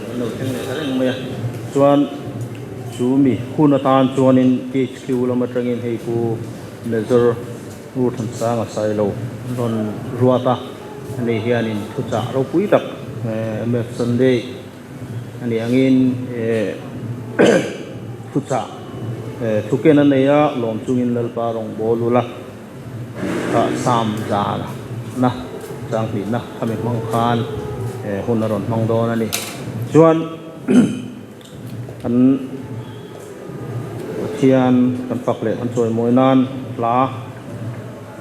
An lo thleng leh ta reng mai a. Chuan chu mi hun atan chuanin THQ lam atangin hei pu Major Ngurthansanga Sailo an rawn ruat a, ani hianin thuchah ropui tak MF Sunday a nih angin thuchah thuken a nei a, lawm chungin Lalpa rawn bawl ula. Tah Sam zan na chang hnihna khami hmang khan hun a rawn hmang dawn a ni. Chuan kan Pathian kan fak leh kan chawimawi nan hla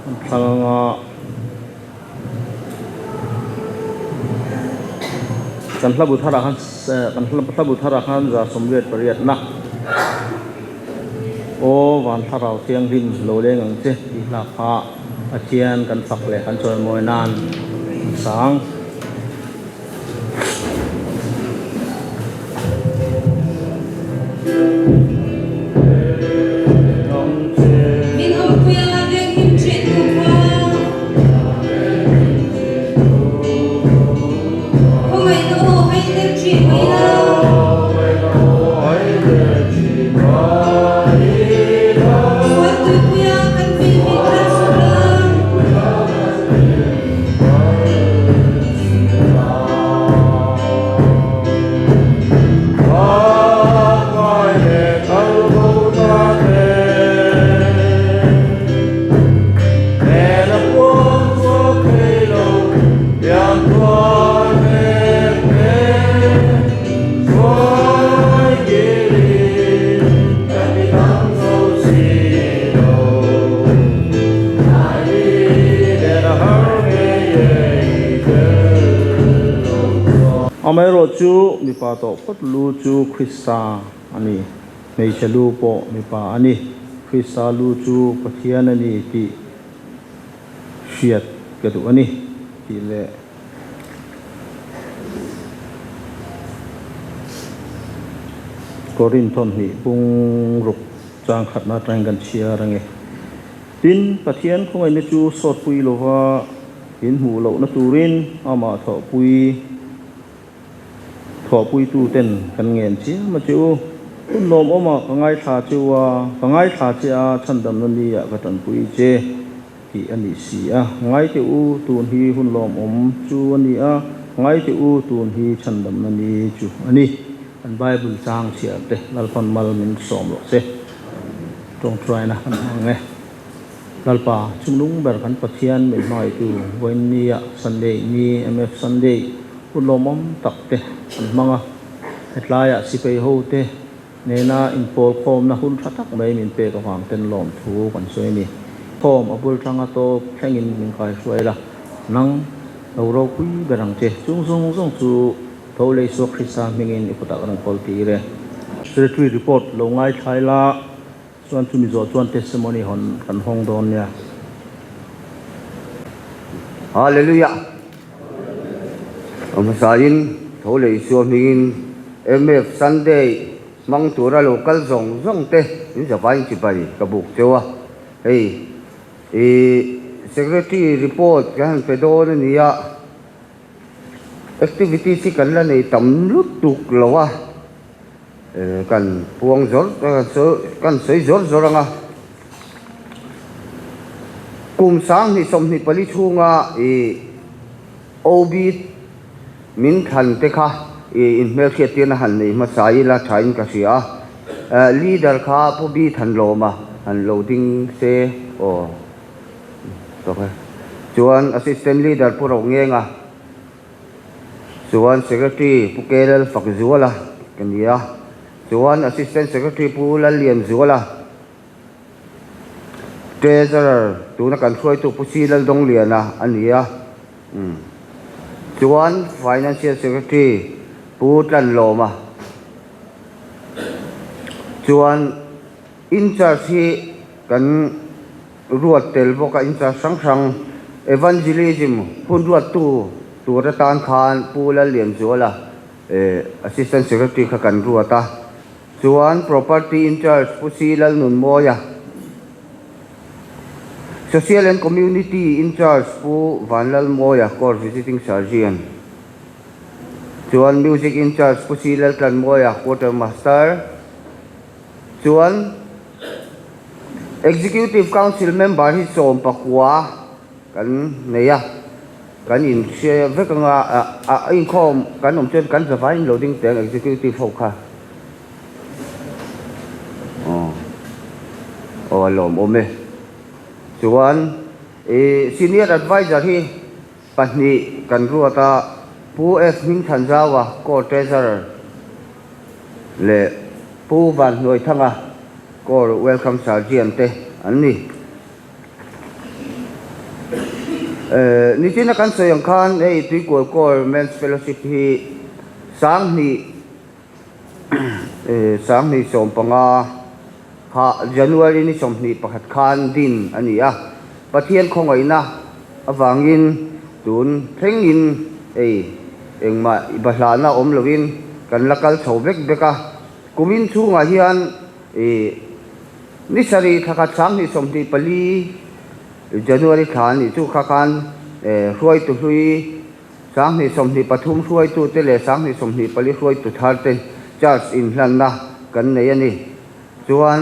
kan thlang anga kan hla bu tharah khan kan hla bu tharah khan 188 na. Aw van thlarau thianghlim lo leng ang che tih hla kha Pathian kan fak leh kan chawimawi nan a sang. Min awmpui anga venghim thin tu kha. Khawngaihna aw hai der thin mai la. Sual tuipuia kan vil min thlan suh la. Amaherawhchu, mipa tawh phawt lu chu Krista a ni. Hmeichhe lu pawh mipa a ni. Krista lu chu Pathian a ni tih hriat ka duh a ni tih leh Korin thawmhnih bung ruk chang khatna atangin kan chhiar ange. Tin, Pathian khawngaihna chu sawtpui lova in hmuh lohna turin amah thawhpui. Thawhpuitu ten kan ngen chiam a che u. Hun lawmawmah ka ngaithla che u a, ka ngaithla che a, chhandamna ni ah ka tanpui che tih a nih si a. Ngai teh u, tun hi hun lawmawm chu a ni a, ngai teh u, tun hi chhandamna ni chu a ni. Kan Bible chang chhiar te Lalpan mal min sawm rawh se. Tawngtaina kan hmang e. Lalpa, chunglung ber kan Pathian min hmangaihtu Vawiinnia Sunday ni MF Sunday hun lawmawm tak te an hmang a, hetlaiah sipai ho te nena inpawl khawmna hun tha tak mai min pek avang ten lawmthu kan sawi a ni. Khawm a bul tanga tawp thlengin min kaihruai la, nang lo ropui ber ang che. Chung zawng zawng chu tho lei Isua Krista hmingin i kutah kan rawn kawl tir e. Secretary report lo ngaithlai la. Chuan chumi zawh chuan testimony hawn kan hawng dawn nia. Hallelujah! A hmasain tho leh Isua hmingin MF Sunday hmang tura lo kal zawng zawng te in zavain chibai ka buk cheu a. Hei i Secretary report kan han pe dawn a ni a, activities hi kan la nei tam lutuk lo a. Kan puang zawr kan sawi zawr zawr ang a, kum 2024 chhunga ih OB min thlan te kha ih inhmelhriat tirna han nei hmasa ila thain ka hria a, leader kha Pu Bi Thanlawma han lo ding se aw tawk e, chuan assistant leader Pu Rongenga. Chuan Secretary Pu Kelal Fakzuala ka ni a, chuan Assistant Secretary Pu Lallianzuala, Treasurer tuna kan hruaitu Pu Si Laldawng-liana a ni a, chuan Financial Secretary Pu Tlanlawma, chuan In-charge hi kan ruat tel bawk a, in-charge hrang hrang Evangelism hun ruattu tur atan khan Pu Lallianzuala Assistant Secretary kha kan ruat a, chuan Property in-charge Pu Si Lalnunmawia, Social and Community in-charge Pu Vanlalmawia, Corps Visiting Surgeon. Chuan Music in Charge Pu Si Laltlanmawia, Quarter Master. Chuan Executive Council member hi 19 kan nei a, kan inhre vek anga a inkhawm kan awm chuan kan zavaiin lo ding teh ang Executive ho kha. Aw aw a lawmawm e. Chuan ih Senior Adviser hi pahnih kan ruat a, Pu F Hmingthanzaua, Core Treasurer leh Pu Vanhnuaithanga, Core Welcome Sergeant te an ni. Nichina kan sawi ang khan hei Tuikual Core Men's Fellowship hi 2000 2015 kha January ni 21 khan din a ni a, Pathian khawngaihna avangin tun thlengin hei engmah i bahlahna awm loin kan la kal chho vek vek a, kumin chhungah hian ih ni sarih thla khat 2024 January thla a nih chu kha khan hruaitu hlui 2023 hruaitute leh 2024 hruaitu tharte charge inhlanna kan nei a ni. Chuan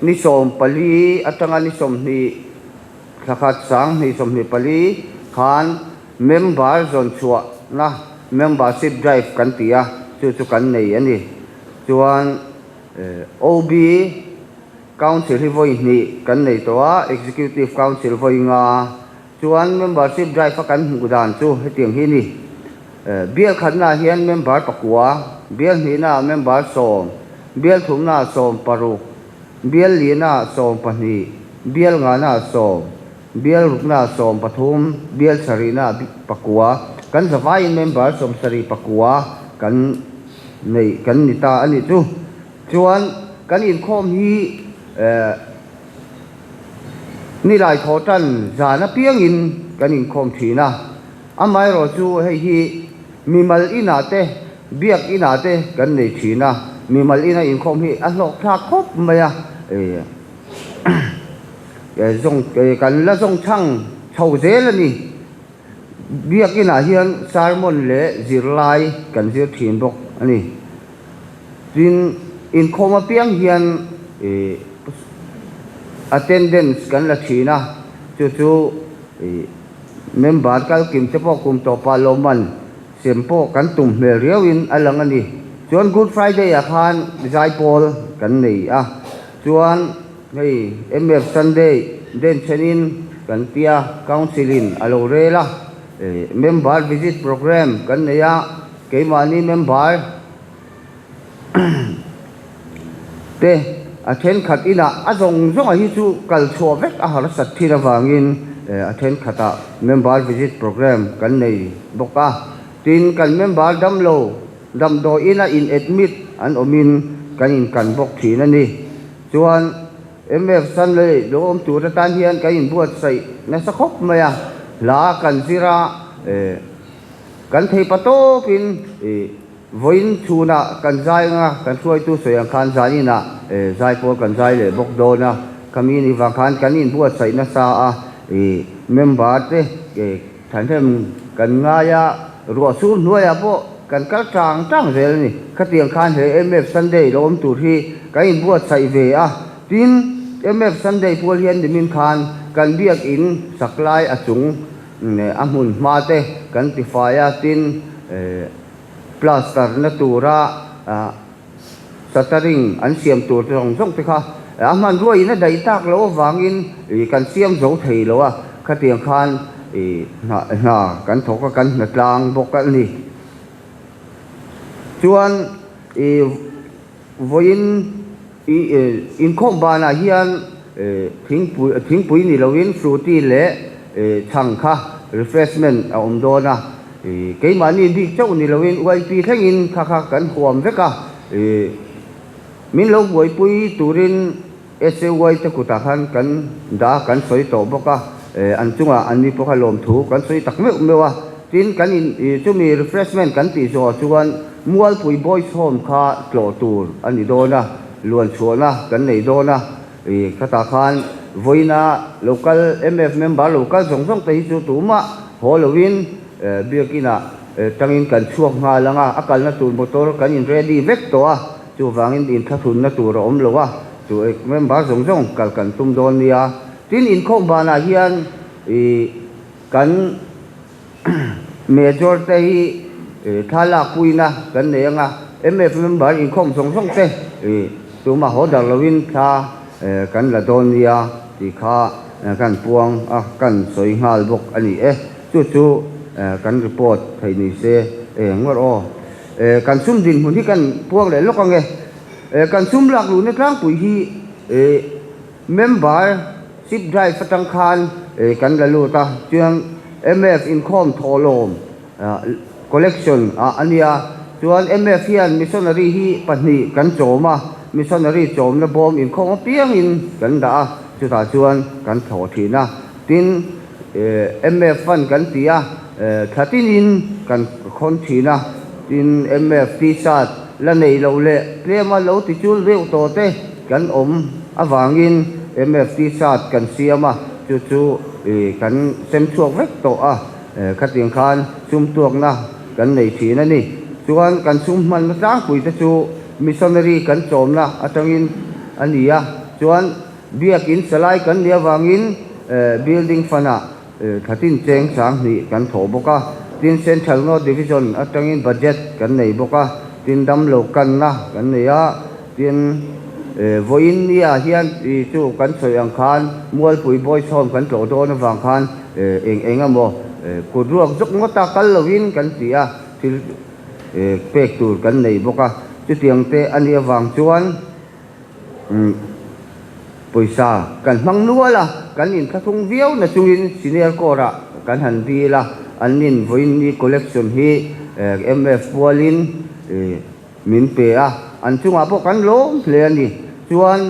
ni 14 atanga ni 20 thla khat 2024 khan member zawn chhuahna membership drive kan ti a, chu chu kan nei a ni. Chuan OB Council hi vawi hnih kan nei tawh a, Executive Council vawi nga. Chuan membership drive a kan hmuh dan chu hetiang hi a ni. Bial khatnaah hian member pakua, bial hnihnaah member sawm, bial thumnaah 16, bial lihnaah 12, bial nganaah sawm, bial ruknaah 13, bial sarihnaah pakua, kan zavaiin member 74 kan nei kan ni ta a nih chu. Chuan kan inkhawm hi Nilai thaw tan zan apiangin kan inkhawm thin a, amaherawh chu hei hi mimal inah te, biak inah te kan nei thin a, mimal ina inkhawm hi a hlawk thlak khawp mai a, zawng kan la zawng chhang chho zel a ni. Biak inah hian sermon leh zirlai kan zir thin bawk a ni. Tin, inkhawm apiang hian attendance kan la thin a, chu chu member kal kim te pawh kum tawpah lawmman sem pawh kan tum hmel riauin a lang a ni. Chuan Good Friday ah khan zaipawl kan nei a, chuan hei MF Sunday denchhenin kan tia Council in a lo rel a, member visit programme kan nei a, keimahni member te a thenkhat inah a zawng zawnga hi chu kal chhuah vek a harsat thin avangin a thenkhatah member visit programme kan nei bawk a, tin kan member damlo damdawi ina in admit an awmin kan inkan bawk thin a ni. Chuan MF Sunlay lo awm tur atan hian kan inbuatsaih nasa khawp mai a, hla kan zir a, Kan thei pa tawpin vawiin chhunah kan zai anga kan hruaitu sawi ang khan zaninah zai pawl kan zai leh bawk dawn a, khami ni vang khan kan inbuatsaih nasa a, member te thahnem kan ngai a, ruah sur hnuaiah pawh kan kal tang tang zel a ni. Khatiang khan he MF Sunday lo awm tur hi kan inbuatsaih ve a, tin MF Sunday pual hian nimin khan kan biakin sak lai a chung A hmun hma te kan ti fai a, tin plaster na tura shuttering an siam tur te zawng zawng te kha a hmanrua in a daih tak loh avangin kan siam zo thei lo a, khatiang khan hna kan thawk a, kan hna tlang bawk a ni. Chuan Vawiin i inkhawm banah hian thingpui thingpui ni loin Frooti leh chhang kha refreshment a awm dawn a, keimahni bik chauh ni loin YP thlengin kha kha kan huam vek a, min lo buaipui turin SAY te kutah khan kan dah a, kan sawi tawh bawk a, an chungah an ni pawh kha lawmthu kan sawi tak meuh meuh a, tin kan in chumi refreshment kan tih zawhah chuan Mualpui Boys Home kha tlawh tur a ni dawn a, luan chhuahna kan nei dawn a, khatah khan vawiina local MF member local zawng zawng te hi chu tumah haw loin Biakinah. tangin kan chhuak nghal ang a, a kalna tur motor kan in ready vek tawh a, chuvangin inthlahrunna tur a awm lo a, chu member zawng zawng kal kan tum dawn nia. Tin, inkhawm banah hian ih kan Major te hi thla lakpuina kan nei ang a, MF member inkhawm zawng zawng te tumah haw dar loin thla kan la dawn nia tih kha kan puang a, kan sawi nghal bawk a ni e. Chu chu kan report theih ni se ngawr aw. Kan sum dinhmun hi kan puang leh lawk ang e. Kan sum lak luhna tlangpui hi Member ship drive atang khan kan la lut a, chuan MF inkhawm thawhlawm collection ah a nia, chuan MF hian missionary hi pahnih kan chawm a, missionary chawmna bawm inkhawm apiangin kan dah a, chutah chuan kan thlawh thin a, tin MF fund kan ti a, thla tinin kan khawn thin a, tin MF t-shirt la nei lo leh tlema lo ti chul deuh tawh te kan awm avangin MF t-shirt kan siam a, chu chu kan sem chhuak vek tawh a, khatiang khan sum tuakna kan nei thin a ni. Chuan kan sum hmanna tlangpui te chu missionary kan chawmna atangin a ni a, chuan Biakin salai kan nih avangin building fund-ah thlatin cheng 2000 kan thawh bawk a, tin Central North Division atangin budget kan nei bawk a, tin damlo kanna kan nei a, tin vawiin nia hian chu kan sawi ang khan Mualpui Boys Home kan tlawh dawn avang khan eng eng emaw kut ruak zawk ngawta kal lovin kan ti a, thil pek tur kan nei bawk a, chutiang te a nih avang chuan. Pawisa kan hmang nual a, kan inthlathung viau na chungin Senior Corps-ah kan han dil a, an nin vawiin collection hi MF pualin min pe a, an chungah pawh kan lawm hle a ni. Chuan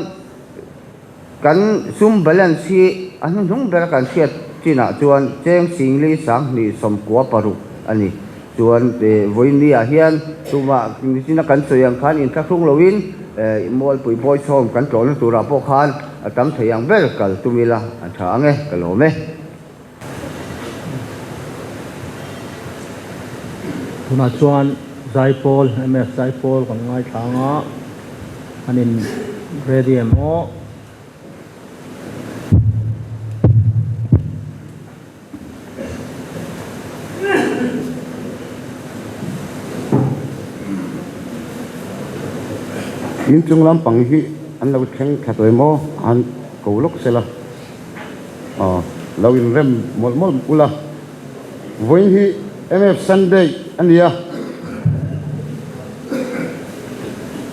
kan sum balance hi a hnuhnung bera kan hriat chinah chuan cheng singli 2966 a ni. Chuan vawiin hian tumah nichina kan sawi ang khan inthlahrung loin Mualpui Boys Home kan tlawhna turah pawh khan a tam thei ang ber kal tum ila a tha ang e, ka lawm e. Tunah chuan Zaipawl, MS Zaipawl kan ngaithla ang a, an in ready em aw. Inchung lampang hi an lo thleng thla tawh em aw an ko lawk sela aw lo inrem mawlh mawlh ula vawiin hi MF Sunday a nia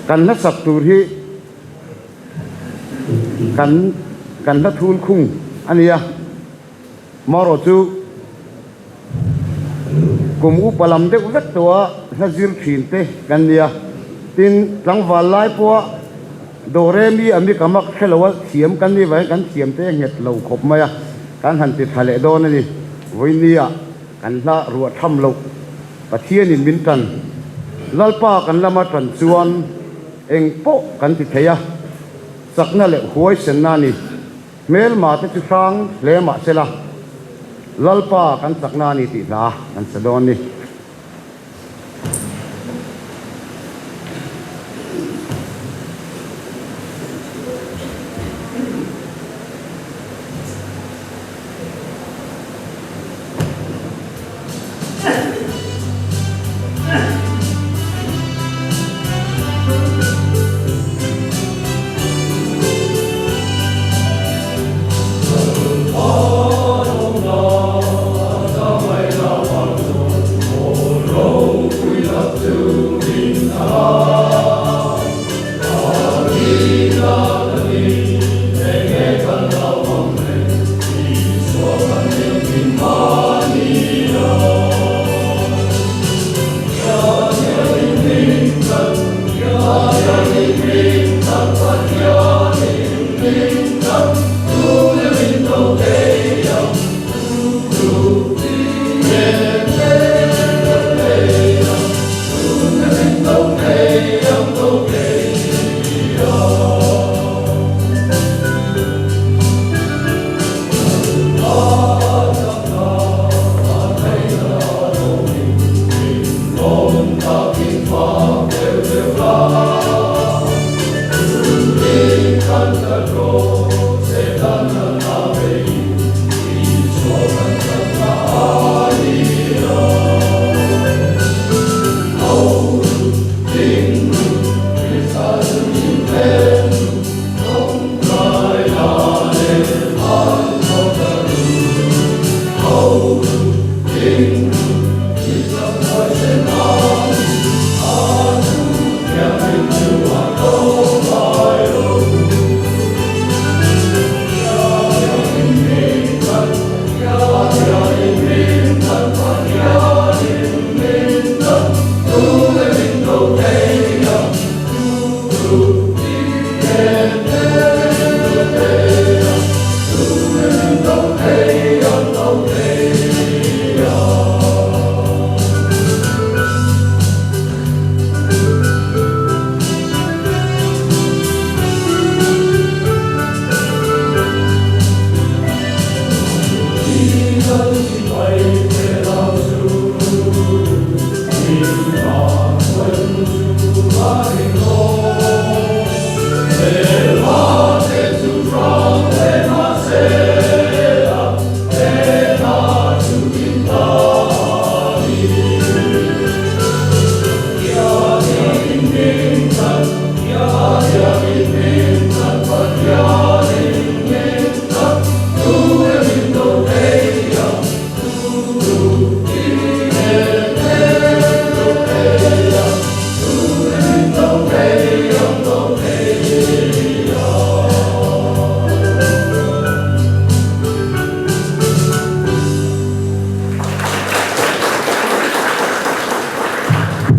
kan hlasak tur hi kan kan hla thul khung a nia. Marawh chu kum upa lam deuh vek tawha hla zir thin te kan nia. Tin, tlangval lai pawha Doremi a mi ka mak hre loa thiam kan nih vangin kan thiam te nghet lo khawp mai a, kan han ti tha leh dawn a ni. Vawinia kan hla ruah tham loh Pathianin min tan, Lalpa kan lama tan chuan eng pawh kan ti thei a, chakna leh huaisenna a ni. Hmelma te chu hrang hle mah se la, Lalpa kan chakna a ni tih hla kan sa dawn ni.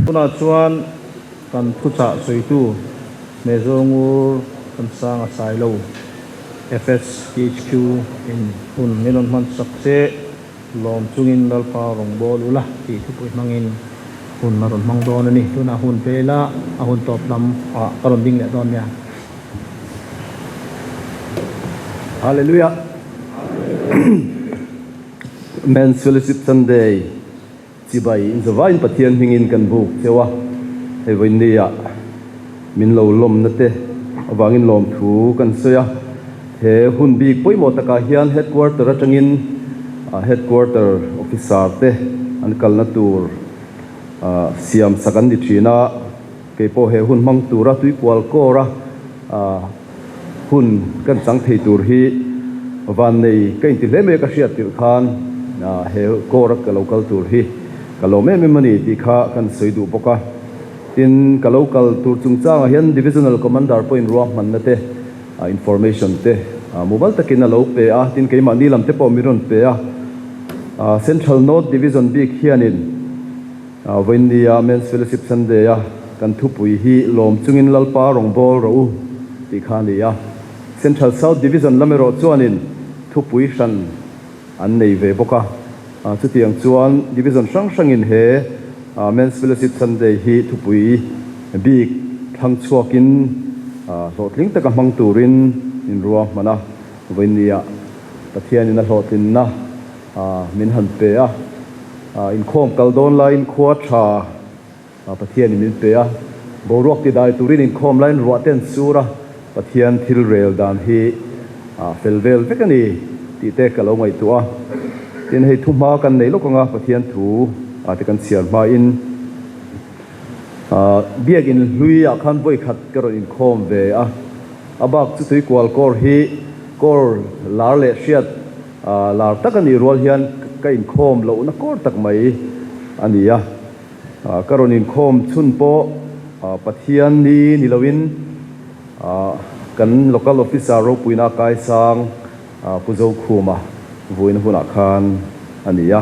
Tunah chuan kan thuchah sawitu Mezongur Thansanga Sailo, FSHQ, in hun min rawn hman sak che lawm chungin Lalpa rawngbâwl ula tih thupui hmangin hun a rawn hmang dawn a ni. Tunah hun pe ila a hun tawp lam ah ka rawn ding leh dawn nia. Hallelujah Men's Fellowship Sunday Chibai in zavaiin Pathian hmingin kan buk cheu a, hei vawinia min lo lawmna te avangin lawmthu kan sawi a. He hun bik pawimawh takah hian Headquarter atangin Headquarter Officer te an kalna tur siam sak an ni thin a, keipawh he hun hmang tura tuikual kawra hun kan chang thei tur hi vannei ka inti hle mai a ka hriat tirh khan he kawra ka lo kal tur hi ka lawm em em a ni tih kha kan sawi duh bawk a. Tin, ka lo kal tur chungchangah hian Divisional Commander pawhin ruahmanna te, information te mumal takin a lo pe a, tin keimahni lam te pawh min rawn pe a. Central North Division bik hianin Vawiinnia Men's Fellowship Sunday-a kan thupui hi lawm chungin Lalpa rawngbâwl rawh u tih kha a ni a. Central South Division lam erawh chuanin thupui hran an nei ve bawk a. Chutiang chuan Division hrang hrangin he Men's Fellowship Sunday hi thupui bik thlang chhuakin hlawhtling taka hmang turin inruahman a. Vawiinnia Pathianin a hlawhtlinna min han pe a, inkhawm kal dawn laiin khua tha Pathianin min pe a, boruak ti dai turin inkhawm laiin ruah te an sur a, Pathian thil rel dan hi fel vel vek a ni tih te ka lo ngaihtuah a. Tin, hei thu hma kan nei lawk anga Pathian thu te kan chhiar hmain Biakin hluiah khan vawi khat ka rawn inkhawm ve a, a bak chu tuikual kawr hi kawr lar leh hriat Lar tak a nih rual hian ka inkhawm lohna kawr tak mai a ni a. Ka rawn inkhawm chhun pawh Pathian ni ni loin kan Local Officer ropuina kaisang Pu Zokhuma vuina hunah khan a ni a.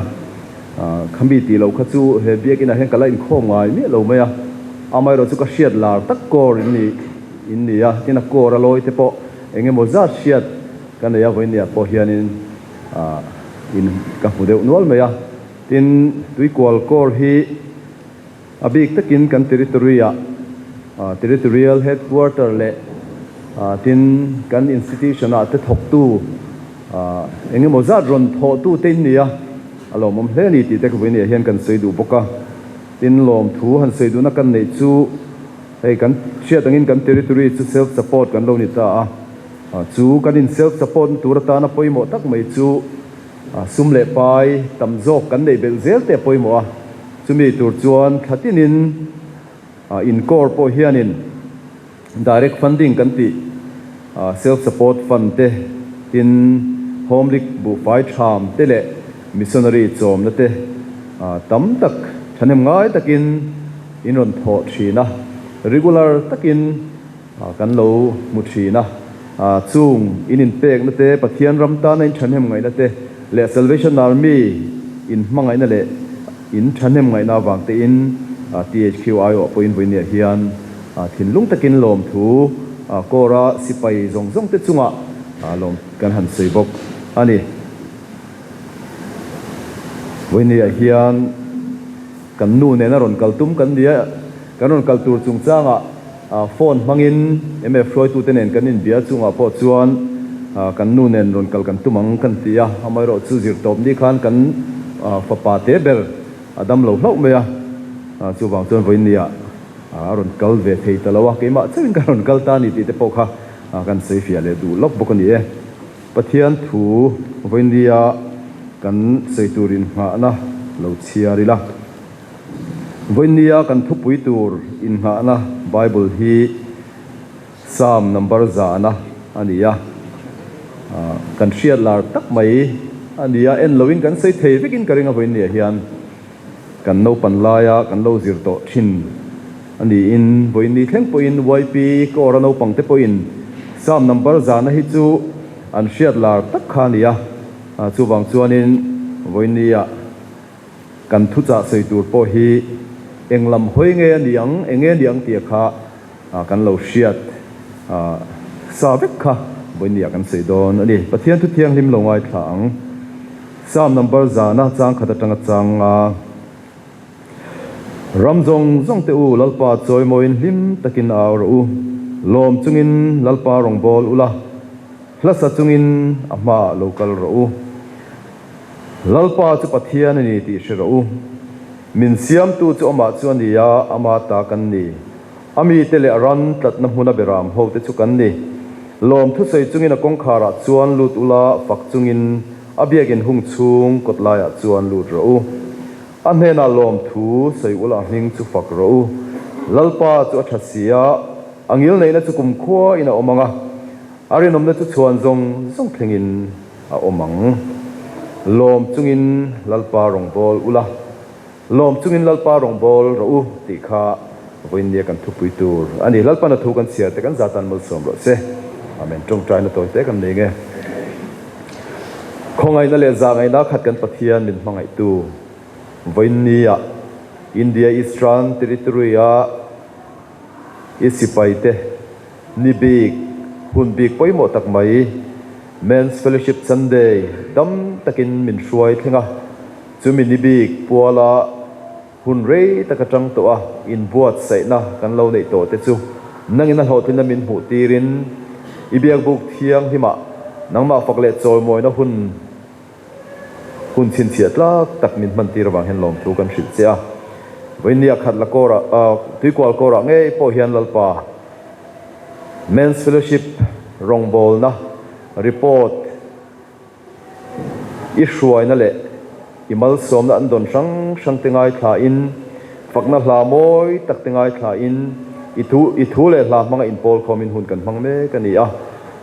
Khami tih loh kha chu he biakinah hian ka la inkhawm ngai miah lo mai a. Amaherawhchu ka hriat lar tak kawr in ni a, tin a kawr a lawi te pawh eng emaw zat hriat Ka nei a vawinia pawh hianin in ka hmu deuh nual mai a, tin tuikual kawr hi a bik takin kan territory ah territorial headquarter leh tin kan institution ah te thawktu engemaw zat rawn thawhtu te in ni a, a lawmawm hle a ni tih te ka vawinia hian kan sawi duh bawk a, tin lawmthu han sawi duhna kan neih chu hei kan hriat angin kan territory chu self support kan lo ni ta a. Chu kan in self support na tur atana pawimawh tak mai chu sum leh pai tam zawk kan neih belh zel te a pawimawh a, chumi tur chuan thla tinin in core pawh hianin direct funding kan tih self support fund te tin home lik buhfai tham te leh missionary chawmna te tam tak thahnem ngai takin in rawn thawh thin a, regular takin. Kan lo hmu thin a, chung in inpekna te, Pathian ram tana in thahnem ngaihna te leh Salvation Army in hmangaihna leh in thahnem ngaihna avang tein THQ aiawh pawhin vawinia hian thinlung takin lawmthu Kawra sipai zawng zawng te chungah lawm kan han sawi bawk a ni. Vawinia hian kan nu nena rawn kal tum kan ni a, kan rawn kal tur chungchangah Phone hmangin MF hruaitute nen kan inbia chungah pawh chuan kan nu nen rawn kal kan tum ang kan ti a, amaherawh chu zirtawp ni khan kan fapa te ber a dam lo hlauh mai a, chuvang chuan vawiin nia a rawn kal ve thei ta lo a, keimah chauhin ka rawn kal ta a ni tih te pawh kha kan sawi fiah leh duh lawk bawk a ni e. Pathian thu vawiin nia kan sawi tur inngahna lo chhiar ila. Vawinia kan thupui tur innghahna Bible hi Psalm number zana a ni a, kan hriat lar tak mai a ni a, en loin kan sawi thei vekin ka ring a vawinia hian kan naupan laia kan lo zir tawh thin a niin vawiini thleng pawhin YP Kawra naupang te pawhin Psalm number zana hi chu an hriat lar tak kha a ni a, chuvang chuanin vawinia Kan thuchah sawi tur pawh hi Eng lam hawi nge a ni ang, eng nge a ni ang tih kha kan lo hriat sa vek kha vawinia kan sawi dawn a ni. Pathian thu thianghlim lo ngaithla ang. Psalm number zana chang khat atanga chang a. Ram zawng zawng te u Lalpa chawimawiin hlim takin a au rawh u. Lawm chungin Lalpa rawngbâwl ula, hlasa chungin a hmaah lo kal rawh u. Lalpa chu Pathian a ni tih hre rawh u. Min siamtu chu amah chu a ni a, ama ta kan ni. A mite leh a ran tlatna hmuna beram ho te chu kan ni. Lawm thusawi chungin a kawngkharah chuan lut ula, fak chungin a biakin hung chhung kawt laiah chuan lut rawh u. A hnenah lawmthu sawi ula a hming chu fak rawh u. Lalpa chu a tha si a, a ngilneihna chu kumkhua in a awm ang a, a rinawmna chu chhuan zawng zawng thlengin a awm ang. Lawm chungin Lalpa rawngbâwl ula, lawm chungin Lalpa rawngbâwl rawh u tih kha vawiinnia kan thupui tur a ni. Lalpa na thu kan chhiar te kan zatan malsawm rawh se. Amen. Tawngtaina tawi te kan nei nge. Khawngaihna leh zahngaihna khat kan Pathian min hmangaihtu vawiinnia India Eastern Territory-a i sipaite Ni bik, hun bik pawimawh tak mai, Men's Fellowship Sunday dam takin min hruai thleng a, chumi ni bik puala hun rei tak atang tawh a inbuatsaihna kan lo neih tawh te chu nangin a hlawhtlinna min hmuh tirin i biakbuk thianghlimah nangmah fak leh chawimawina hun Hun chhinchhiah tlak tak min hman tir avang hian lawmthu kan hrilh che a. Vawinia khat la kawrah, Tuikual kawrah ngei pawh hian Lalpa Men's Fellowship rawngbawlna report i hruaina leh i malsawmna an dawn hrang hrang te ngaithlain, fakna hla mawi tak te ngaithlain, i thu i thu leh hla hmanga inpawl khawmin hun kan hmang mek a ni a.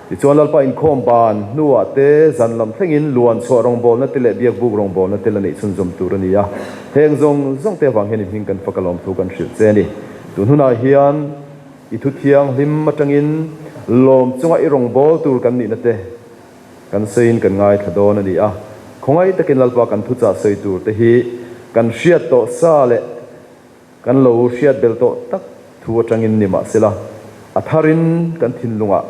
Tichuan Lalpa inkhawm ban hnuah te zan lam thlengin luan chhuah rawngbawlna te leh biakbuk rawngbawlna te la neih chhunzawm tur a ni a. Heng zawng zawng te avang hian i hming kan fak a lawmthu kan hrilh che a ni. Tun hunah hian i thu thianghlim atangin lawm chunga i rawngbâwl tur kan nihna te kan sawiin kan ngaithla dawn a ni a. Khawngaih takin Lalpa kan thuchah sawi tur te hi kan hriat tawh sa leh Kan lo hriat bel tawh tak thu atangin ni mahsela, a tharin kan thinlungah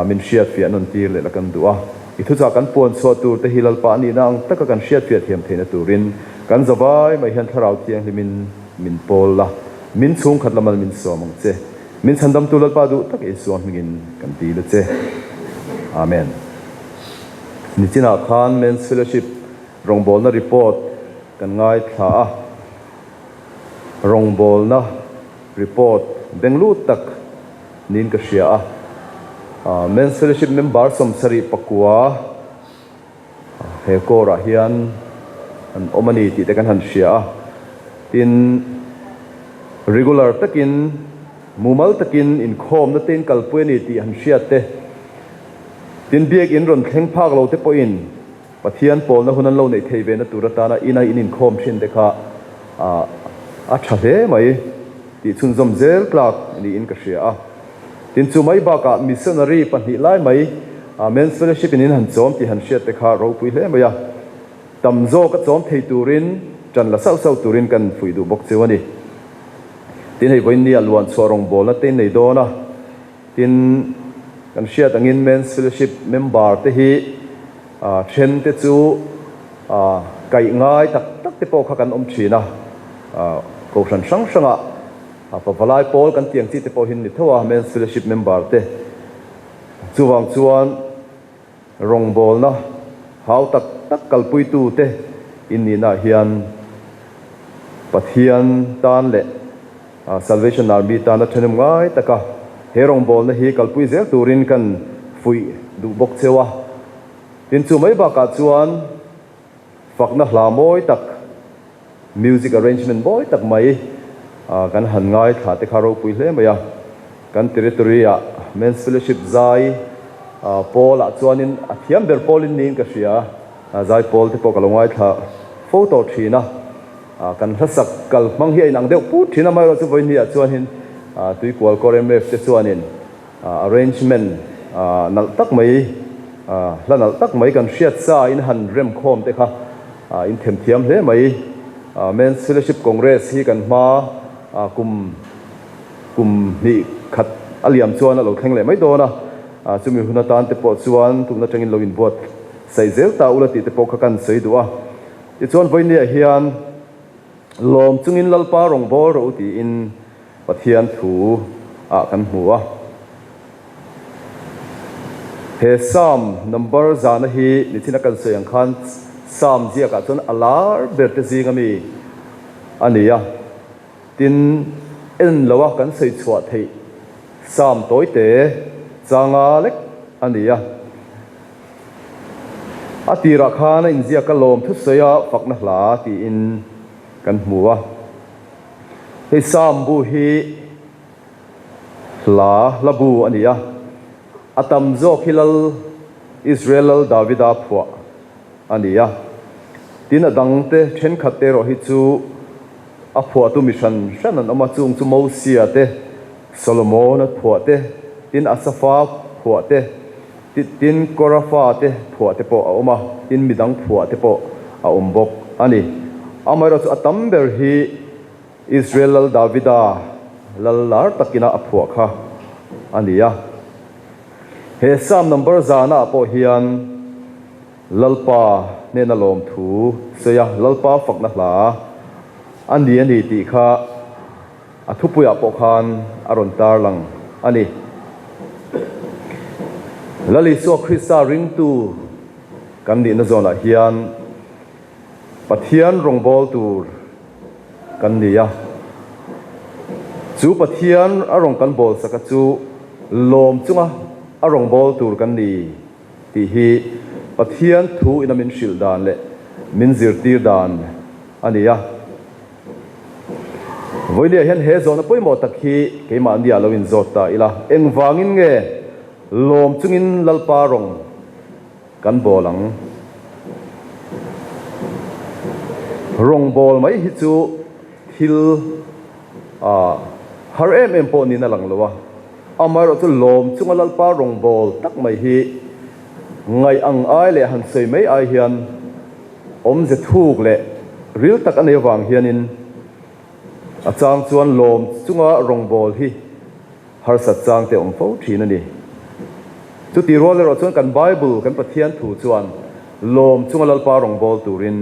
min hriatfiah nawn tir leh la kan duh a. I thuchah kan puan chhuah tur te hi Lalpa a nihna ang taka kan hriatfiah thiam theihna turin kan zavai mai hian Thlarau Thianghlimin min pawl la, min chhungkhat lamal min sawm ang che. Min chhandamtu Lalpa duh tak Isua hmingin kan dil a che. Amen. Nichinah khan Men's Fellowship rawngbawlna report kan ngaithla a. Rawngbawlna report benglut tak niin ka hria a. Men's Fellowship member 79 he core ah hian an awm a ni tih te kan han hria a. Tin, regular takin, mumal takin inkhawmna te in kalpui a ni tih han hriat te, tin biakinn rawn thleng phak lo te pawhin, Pathian pawlna hun an lo neih thei ve na tur atana ina in inkhawm thin te kha a tha hle mai tih chhunzawm zel tlak niin ka hria a. Tin chu mai bakah missionary pahnih lai mai Men's Fellowship in in han chawm tih han hriat te kha ropui hle mai a. Tam zawk a chawm thei turin tan la sauh sauh turin kan fuih duh bawk cheu a ni. Tin hei vawiin nia luan chhuah rawngbawlna te in nei dawn a. Tin kan hriat angin Men's Fellowship member te hi Then te chu kaih ngai tak tak te pawh kha kan awm thin a, kohhran hrang hrangah pavalai pawl kan tiang chi te pawh hi an ni tho a, Men's Fellowship member te. Chuvang chuan rawngbawlna hau tak tak kalpuitu te in nihnaah hian Pathian tan leh Salvation Army tana thenawm ngai taka he rawngbawlna hi kalpui zel turin kan fuih duh bawk cheu a. Tin chu mai bakah chuan fakna hla mawi tak, music arrangement mawi tak mai kan han ngaithla te kha ropui hle mai a. Kan territory-ah Men's Fellowship zai pawlah chuanin a thiam ber pawlin niin ka hria a, zai pawl te pawh ka lo ngaithla fo tawh thin a. Kan hlasak kal hmang hi a inang deuh put thin a, amaherawh chu vawiin ah chuanin Tuikual Core MF te chuanin arrangement nalh tak mai, hla nalh tak mai kan hriat sa in han rem khawm te kha in themthiam hle mai. Men's Fellowship Congress hi kan hma. kum kum hnih khat a liam chuan a lo thleng leh mai dawn a, chumi hun atan te pawh chuan tun atangin lo inbuat saih zel ta ula tih te pawh kha kan sawi duh a. Tichuan vawinia hian lawm chungin Lalpa rawngbâwl rawh u tiin Pathian thu ah kan hmu a. He Psalm number zana hi nichina kan sawi ang khan Psalm ziakah chuan a lar ber te zing ami a ni a. Tin, en lo a kan sawi chhuah theih Psalm tawite changa lek a ni a. A tirah khan a inziak a lawm thusawi a fakna hla tiin kan hmu a. Hei Psalm bu hi Hla hla bu a ni a, a tam zawk hi Lal Israel Lal Davida phuah a ni a. Tin, a dangte thenkhat erawh hi chu a phuahtu mi hran hran an awm a, chung chu Mosia te, Solomona phuah te, tin Asafa phuah te, tin Korafa te phuah te pawh a awm a, tin midang phuah te pawh a awm bawk a ni. Amaherawhchu a tam ber hi Israel Lal Davida lal lar takina a phuah kha a ni a. He Psalm number zana ah pawh hian Lalpa hnena lawmthu sawi a, Lalpa fakna hla a ni a ni tih kha a thupuiah pawh khan a rawn tarlang a ni. Lal Isua Krista ringtu kan nihna zawnah hian Pathian rawngbâwl tûr kan ni a. Chu Pathian a rawn kan bâwlsaka chu lâwm chunga a rawngbâwl tûr kan ni tih hi Pathian thu ina min hrilh dan leh min zirtîr dan a ni a. Vawinia hian he zawhna pawimawh tak hi keimahniah lo inzâwt ta ila, engvângin nge lâwm chungin Lalpa rawng Kan bawl ang. Rawngbawl mai hi chu thil har em em pawh niin a lang lo a, amaherawh chu lawm chunga Lalpa rawngbawl tak mai hi ngaih ang ai leh han sawi mai ai hian awmze thuk leh ril tak a nei avang hianin a chang chuan lawm chunga rawngbawl hi Harsat chang te awm fo thin a ni. Chuti rual erawh chuan kan Bible, kan Pathian thu chuan lawm chunga Lalpa rawngbâwl turin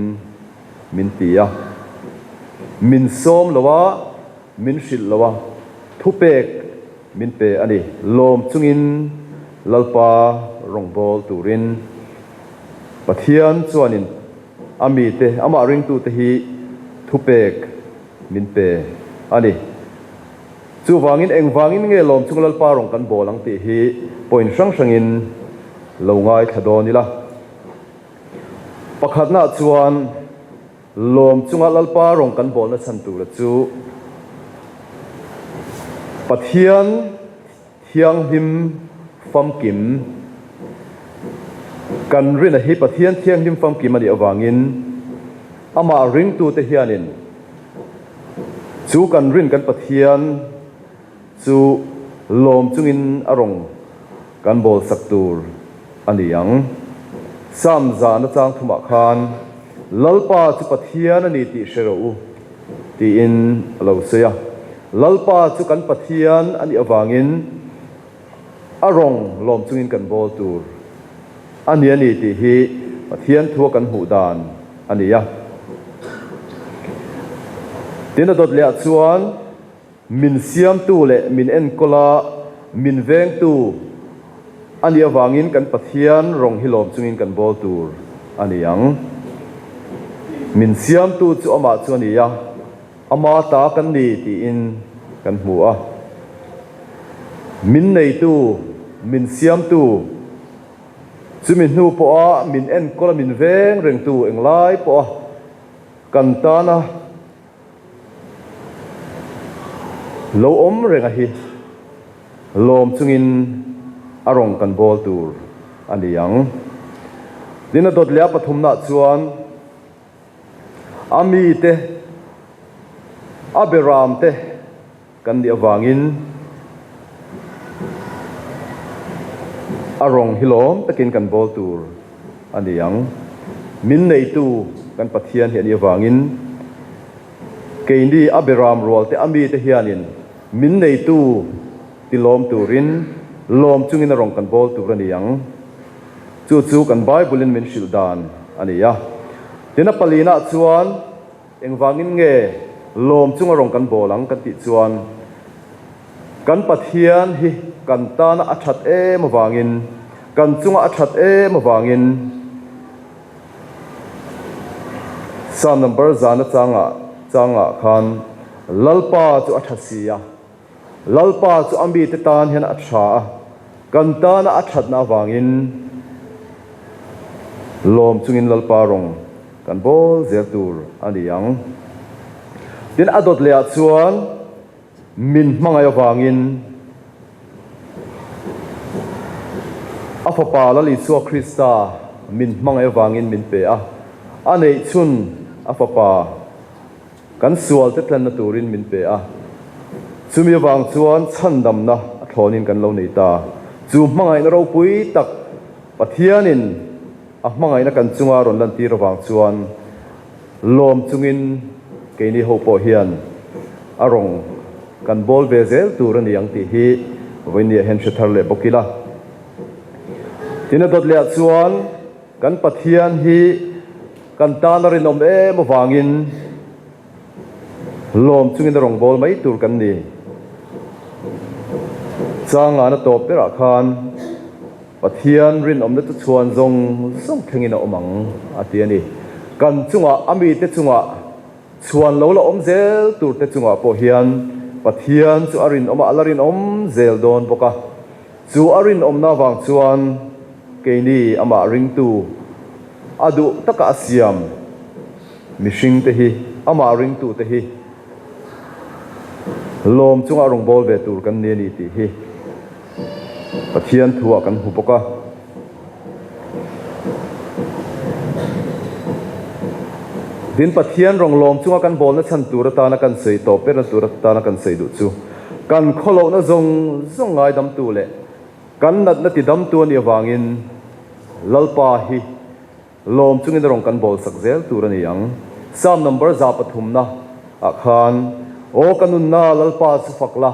min ti a. Min sawm lo a, min hrilh lo a, thupek min pe a ni. Lawm chungin Lalpa rawngbâwl turin Pathian chuanin a mite, amah ringtute hi thupek min pe a ni. Chuvangin engvangin nge lawm chung Lalpa rawn kan bawl ang tih hi point hrang hrangin lo ngaithla dawn ila. Pakhatnaah chuan lawm chunga Lalpa rawn kan bawlna chhan tura chu Pathian Thianghlim famkim kan rina hi Pathian Thianghlim famkim a nih avangin amah ringtute hianin chu kan rin kan Pathian chu lawm chungin a rawng kan bawlsak tur a ni ang. Psalm zana chang thumah khan Lalpa chu Pathian a ni tih hre rawh u. Tiin a lo sawi a. Lalpa chu kan Pathian a nih avangin a rawng lawm chungin kan bawl tur a ni a ni tih hi Pathian thua kan hmuh dan a ni a. Tin a dawt lehah chuan min siamtu leh min enkawla min vengtu a nih avangin kan Pathian rawng hi lawm chungin kan bawl tur a ni ang. Min siamtu chu amah chu a ni a, ama ta kan ni tiin kan hmu a. Min neitu, min siamtu, chumi hnu pawha min enkawl a min veng rengtu englai pawha kan tana Lo awm reng a hi lawm chungin a rawng kan bawl tur a ni ang. Tin a dawt leh a pathumnaah chuan a mite a beramte kan nih avangin a rawng hi lawm takin kan bawl tur a ni ang. Min neitu kan Pathian hi a nih avangin. Keini a beram rual te a mite hianin min neitu ti lawm turin lawm chungin a rawng kan bawl tur a ni ang. Chu chu kan Bible-in min hrilh dan a ni a. Tin a palinah chuan engvangin nge lawm chunga rawng kan bawl ang kan tih chuan kan Pathian hi kan tana a that em avangin, kan chunga a that em avangin Psalm number zana changah changah khan Lalpa chu a tha si a. Lalpa chu a mite tan hian a tha a, kan tana a thatna avangin lawm chungin Lalpa rawng kan bawl zel tur a ni ang. Tin, a dawt lehah chuan min hmangaih avangin a Fapa Lal Isua Krista min hmangaih avangin min pe a, a neihchhun a Fapa, Kan sualte tlanna turin min pe a, chumi avang chuan chhandamna a thlawnin kan lo nei ta. Chu hmangaihna ropui tak Pathianin a hmangaihna kan chunga rawn lantir avang chuan lawm chungin keini ho pawh hian a rawng kan bawl ve zel tur a ni ang tih hi vawinia hian hre thar leh bawk ila. Tin a dawt lehah chuan kan Pathian hi Kan tan a rinawm em avangin lawm chungin a rawngbâwl mai tur kan ni. Changana tawp berah khan Pathian rinawmna chu chhuan zawng zawng thlengin a awm ang a ti a ni. Kan chungah a mite chungah chhuan lo la awm zel turte chungah pawh hian Pathian chu a rinawm a, a la rinawm zel dawn bawk a. Chu a rinawmna avang chuan keini amah ringtu a duh taka a siam mihringte hi, amah ringtute hi lawm chunga a rawngbâwl ve tur kan ni a ni tih hi Pathian thuah kan hmu bawk a. Tin, Pathian rawng lawm chunga kan bâwlna chhan tur atana kan sawi tawp berna tur atana kan sawi duh chu kan khawlohna zawng zawng ngaidamtu leh kan natna tidamtu a nih avangin Lalpa hi lawm chungin a rawng kan bâwlsak zel tur a ni ang. Psalm number 103 ah khan, Aw ka nunna Lalpa chu fak la,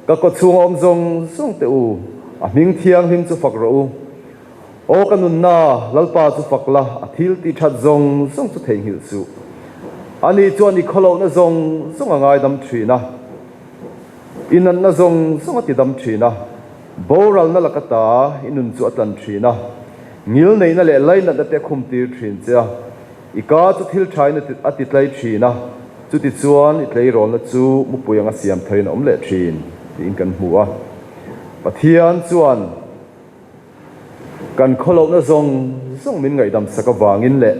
Ka kaw chhunga awm zawng zawng teh u, a hming thianghlim chu fak rawh u. Aw ka nunna, Lalpa chu fak la, a thil tih that zawng zawng chu theihnghilh suh. Ani chuan i khawlohna zawng zawng a ngaidam thin a, i natna zawng zawng a tidam thin a, boralna laka ta i nun chu a tlan thin a, ngilneihna leh lainatna te a khumtir thin che a. I ka chu thil thain a ti tlai thin a, chutichuan i tleirawlna chu mupui anga siam theiin a awm leh thin tiin kan hmu a. Pathian chuan kan khawlohna zawng zawng min ngaihdam sak avangin leh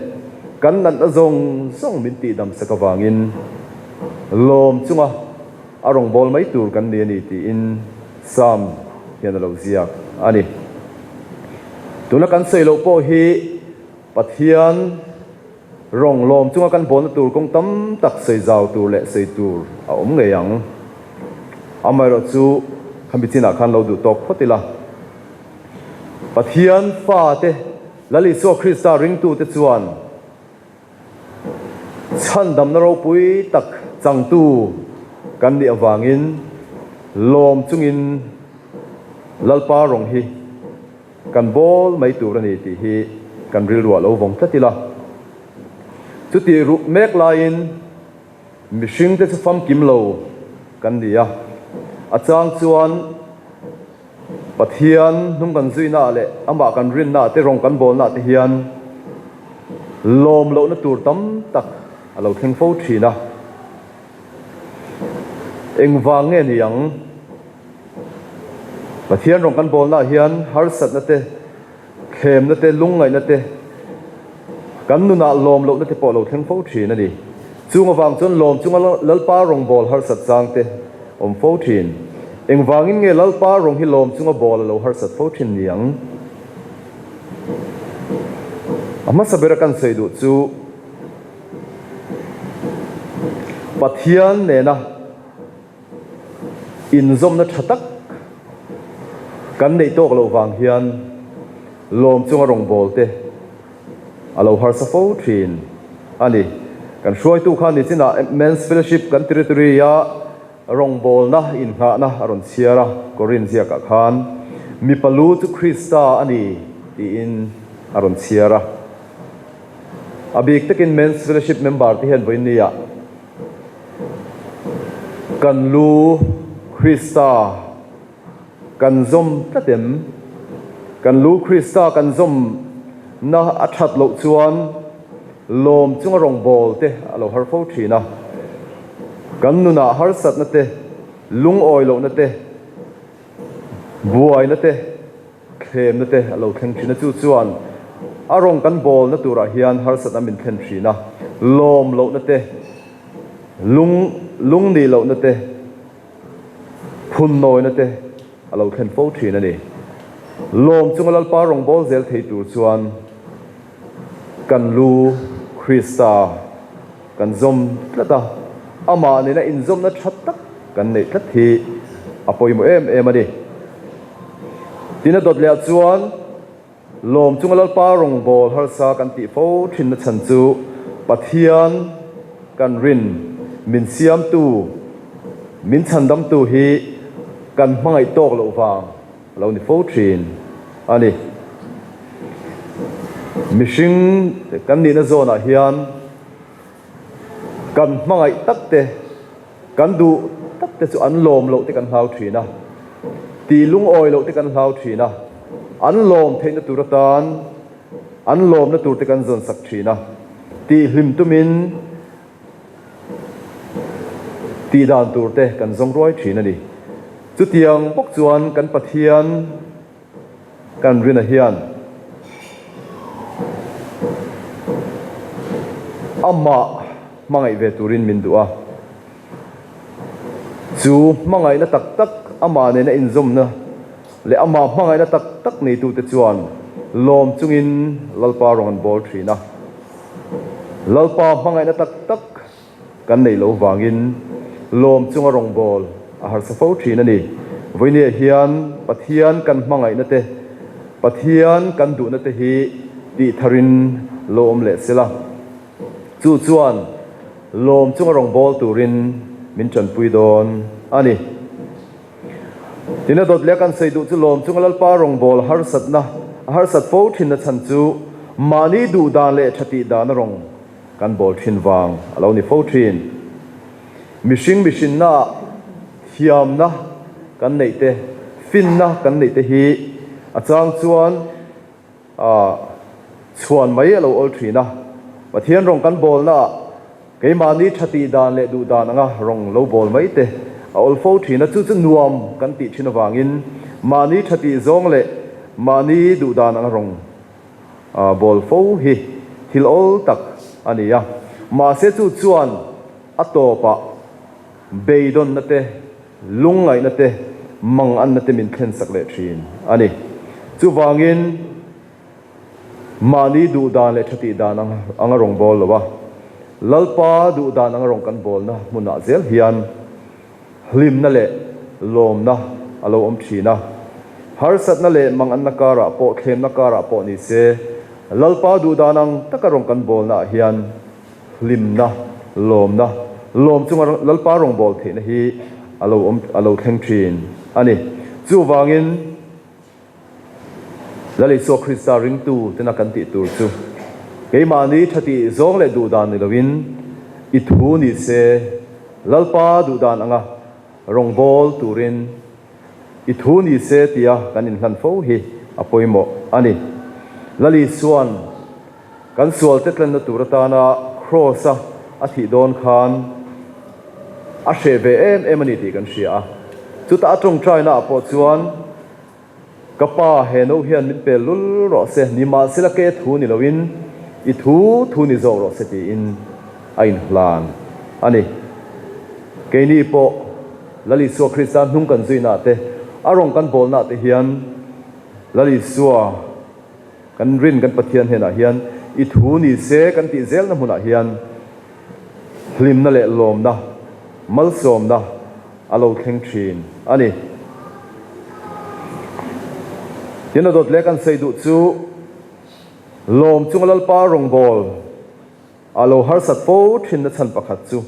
kan natna zawng zawng min tihdam sak avangin lawm chunga a rawngbâwl mai tur kan ni a ni tiin Psalm hian a lo ziak a ni. Tuna kan sawi loh pawh hi Pathian rawng lawm chunga kan bawlna tur kawng tam tak sawi zau tur leh sawi tur a awm ngei ang. Amaherawh chu khami chinah khan lo duh tawk phawt ila. Pathian fate Lal Isua Krista ringtute chuan chhandamna ropui tak changtu kan nih avangin lawm chungin Lalpa rawng hi Kan bawl mai tur a ni tih hi kan rilruah lo vawng tlat ila. Chutih ruh mek laiin mihringte chu famkim lo kan ni a, a chang chuan Pathian hnung kan zuihnaah leh amah kan rinnaah te rawng kan bawlnaah te hian lawm lohna tur tam tak a lo thleng fo thin a. Engvang nge ni ang? Pathian rawng kan bawlnaah hian harsatna te, thlemna te, lungngaihna te, kan nunah lawm lohna te pawh a lo thleng fo thin a ni. Chung avang chuan lawm chunga Lalpa rawngbâwl harsat chang te awm fo thin. Engvangin nge Lalpa rawng hi lawm chunga bâwl a lo harsat fo thin ni ang? A hmasa bera kan sawi duh chu Pathian nena Inzawmna tha tak kan neih tawk loh vang hian lawm chunga rawngbâwl te a lo harsa fo thin a ni. Kan hruaitu kha nichinah Men's Fellowship kan territory-a rawngbawlna innghahna a rawn chhiar a, Korin ziakah khan mipa lu chu Krista a ni tiin a rawn chhiar a. A bik takin Men's Fellowship member te hian vawiinniah kan lu Krista kan zawm tlat em? Kan lu Krista kan zawmna a that loh chuan lawm chunga rawngbâwl te a lo har fo thin a. Kan nunah harsatna te, lungawi lohna te, buaina te, thlemna te a lo thleng thin a. Chu chuan a rawng kan bâwlna turah hian harsatna min thlen thin a, lawm lohna te, lung lungnih lohna te, Phun nawina te a lo thlen fo thin a ni. Lawm chunga Lalpa rawngbâwl zel thei tur chuan kan lu Krista kan zawm tlat a, amah nena inzawmna tha tak kan neih tlat hi a pawimawh em em a ni. Tin a dawt leh ah chuan Lawm chunga Lalpa rawngbâwl harsa kan tih fo thinna chhan chu Pathian kan rin, min siamtu, min chhandamtu hi kan hmangaih tâwk loh vang a lo ni fo thin a ni. Mihring kan nihna zawnah hian kan hmangaih tak te, Kan duh tak te chu an lawm loh te kan hlau thin a, tih lungawi loh te kan hlau thin a, an lawm theihna tur atan an lawmna tur te kan zawn sak thin a, tih hlim tumin tih dan tur te kan zawng ruai thin a ni. Chutiang bawk chuan kan Pathian kan rina hian amah hmangaih ve turin min duh a. Chu hmangaihna tak tak amah nena inzawmna leh amah hmangaihna tak tak neitute chuan lawm chungin Lalpa rawn an bawl thin a. Lalpa hmangaihna tak tak kan neih loh vangin lawm chunga rawngbâwl a harsa fo thin a ni. Vawinia hian Pathian kan hmangaihna te, Pathian kan duhna te hi tih tharin lo awm leh sela. Chu chuan lawm chunga rawngbâwl turin min ṭanpui dawn a ni. Tina dawt leh kan sawi duh chu lawm chunga Lalpa rawngbâwl harsatna a harsat fo ṭhinna chhan chu mahni duh dan leh ṭha tih dana rawng kan bâwl ṭhin vang a lo ni fo ṭhin. Mihring mihrinnaah thiamna kan neih te, finna kan neih te hi a chang chuan, A chhuan mai a lo awl thin a, Pathian rawng kan bawlnaah keimahni tha tih dan leh duh dan anga rawng lo bawl mai te a awl fo thin a, chu chu nuam kan tih thin avangin mahni tha tih zawng leh mahni duh dan anga rawng bawl fo hi thil awl tak a ni a, mahse chu chuan a tawpah beidawnna te Lungngaihna te, manganna te min thlensak leh thin a ni. Chuvangin, mahni duh dan leh tha tih dan anga rawn bawl lo a, Lalpa duh dan anga rawn kan bawlna hmunah zel hian hlimna leh lawmna a lo awm thin a. Harsatna leh manganna karah pawh, thlemna karah pawh ni se, Lalpa duh dan ang taka rawn kan bawlnaah hian Hlimna, lawmna, lawm chunga Lalpa rawngbâwl theihna hi a lo awm, a lo thleng ṭhîn a ni. Chuvângin, Lal Isua Krista ringtu tena kan tih tûr chu, keimahni ṭha tih zâwng leh duhdân ni loin, i thu ni se, Lalpa duhdân anga rawngbâwl tûrin i thu ni se tia kan inhlan fo hi a pawimawh a ni. Lal Isua'n Kan sual te tlenna tur atana Kraws-a a thih dawn khan a hreh ve em em a ni tih kan hria a. Chutah a tawngtaina ah pawh chuan, Ka pa, he no hian min pel lul rawh se, nimahsela ke thu ni loin i thu thu ni zawk rawh se tiin a inhlan a ni. Keini pawh Lal Isua Krista hnung kan zuinaah te, a rawng kan bawlnaah te hian Lal Isua, Kan rin kan Pathian hnenah hian i thu ni se kan tih zelna hmunah hian hlimna leh lawmna, malsawmna a lo thleng thin a ni. Tin a dawt leh kan sawi duh chu lawm chunga Lalpa rawngbâwl. A lo harsat fo thin na chhan pakhat chu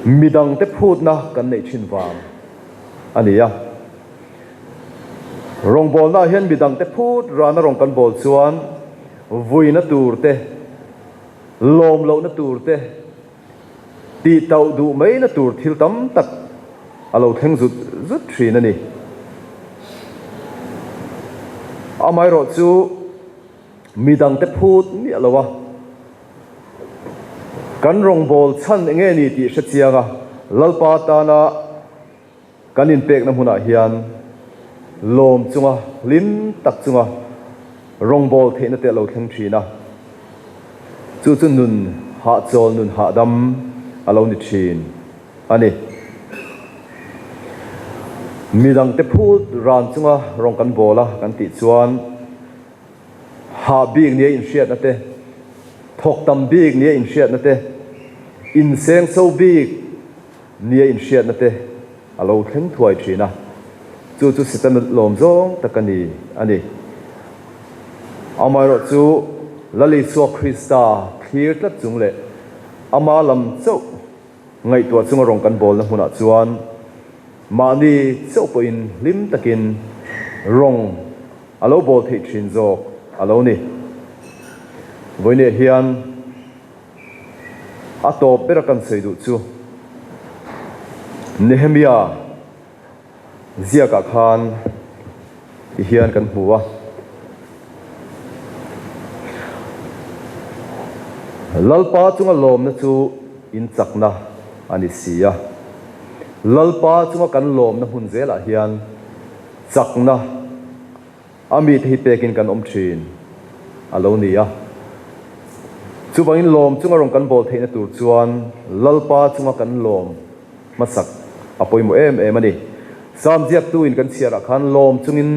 midangte phutna kan neih thin vang a ni a. Rawngbawlnaah hian midangte phut rana rawng kan bawl chuan vuina tur te, lawm lohna tur te, tih tauh duh maina tur thil tam tak a lo thleng zut zut thin a ni. Amaherawhchu. Midangte phut miah lo a, kan rawngbâwl chhan eng nge ni tih hre chiang a, Lalpa tana kan inpekna hmunah hian lawm chunga hlim tak chunga rawngbâwl theihna te a lo thleng thin a, chu chu nun hahchawl, nun hahdam a lo ni thin a ni. Midangte phut ran chunga rawng kan bâwl a kan tih chuan, Hah bik nia inhriatna te, thawk tam bik nia inhriatna te, insengso bik nia inhriatna te a lo thleng thuai thin a, chu chu Setana lawm zawng tak a ni a ni. Amaherawhchu Lal Isua Krista thlir tlat chung leh ama lam chauh ngaihtuah chunga rawng kan bawlna hmunah chuan mahni chauh pawhin hlim takin rawng A lo bawl theih thin zawk a lo ni. Vawinia hian a tawp bera kan sawi duh chu Nehemia ziakah khan ti hian kan hmu a. Lalpa chunga lawmna chu in chakna a ni si a. Lalpa chunga kan lawmna hmun zelah hian Chakna a mite hi pekin kan awm thin a lo ni a. Chuvangin lawm chunga rawn kan bawl theihna tur chuan Lalpa chunga kan lawm hmasak a pawimawh em em a ni. Sam ziaktuin kan chhiarah khan lawm chungin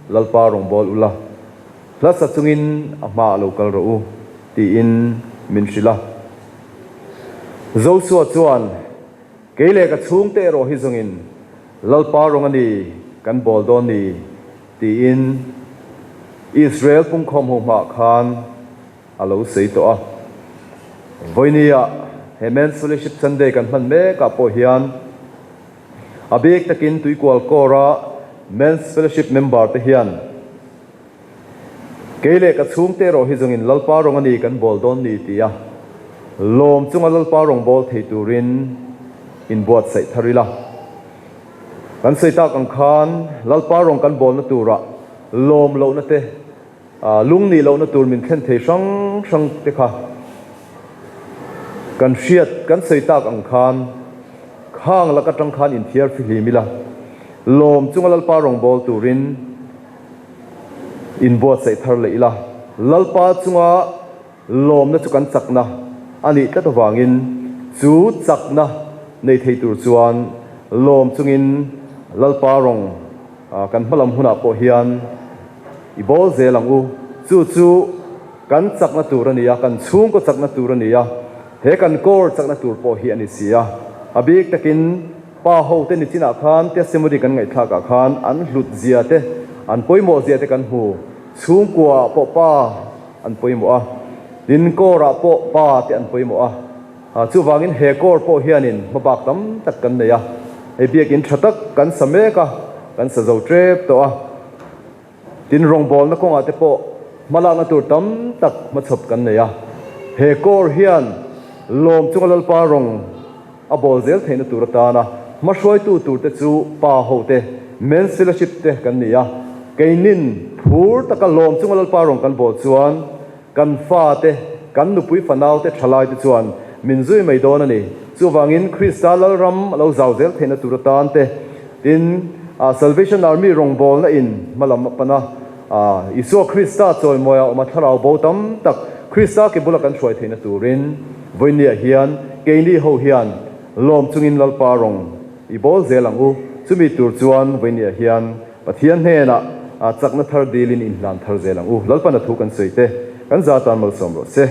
Lalpa rawn bawl ula, hlasa chungin a hmaah lo kal rawh u tiin min hrilh a. Joshua chuan Kei leh ka chhungte erawh hi zawngin Lalpa rawng a ni kan bawl dawn ni tiin Israel pungkhawm ho hmaah khan a lo sawi tawh a. Vawinia he Men's Fellowship Sunday kan hman mekah pawh hian a bik takin Tuikual Corps-a Men's Fellowship member te hian Kei leh ka chhungte erawh hi zawngin Lalpa rawng a ni kan bawl dawn ni tia lawm chunga Lalpa rawng bawl thei turin inbuatsaih thar ila. Kan sawi tak ang khan Lalpa rawng kan bawlna turah lawm lohna te, lung nih lohna tur min thlen thei hrang hrang te kha kan hriat kan sawi tak ang khan khang lak atang khan inthiar fihlim ila, lawm chunga Lalpa rawng bawl turin Inbuatsaih thar leh ila, Lalpa chunga lawmna chu kan chakna a nih tlat avangin chu chakna nei thei tur chuan lawm chungin Lalpa rawng kan hmalam hunah pawh hian i bawl zel ang u. Chu chu kan chakna tur a ni a, kan chhungkaw chakna tur a ni a, he kan kawr chakna tur pawh hi a ni si a. A bik takin Pa ho te nichinah khan testimony kan ngaihthlak ah khan an hlut zia te, an pawimawh zia te kan hmu. Chhungkua ah pawh pa an pawimawh a, tin kawr ah pawh pa te an pawimawh a. Chuvangin he kawr pawh hianin hmabak tam tak kan nei a, hei biakin tha tak kan sa mek a, kan sa zo tep tawh a. Tin rawngbawlna kawngah te pawh hmalakna tur tam tak hmachhawp kan nei a, he kawr hian lawm chunga Lalpa rawng a bawl zel theihna tur atana hmahruaitu turte chu pa hote, Men's Fellowship te kan ni a, keinin phur taka lawm chunga Lalpa rawng kan bawl chuan kan fate, kan nupui fanaute, thalaite chuan min zui mai dawn a ni. Chuvangin Krista Lalram a lo zau zel theihna tur atan te, Tin, Salvation Army rawngbawlna in hmalam a pan a, Isua Krista chawimawi a awm a, thlarau bo tam tak Krista ke bula kan hruai theihna turin vawinia hian keini ho hian lawm chungin Lalpa rawng i bawl zel ang u. Chumi tur chuan vawinia hian Pathian hnenah chakna thar dilin inhlan thar zel ang u. Lalpana thu kan sawi te kan za tan malsawm rawh se.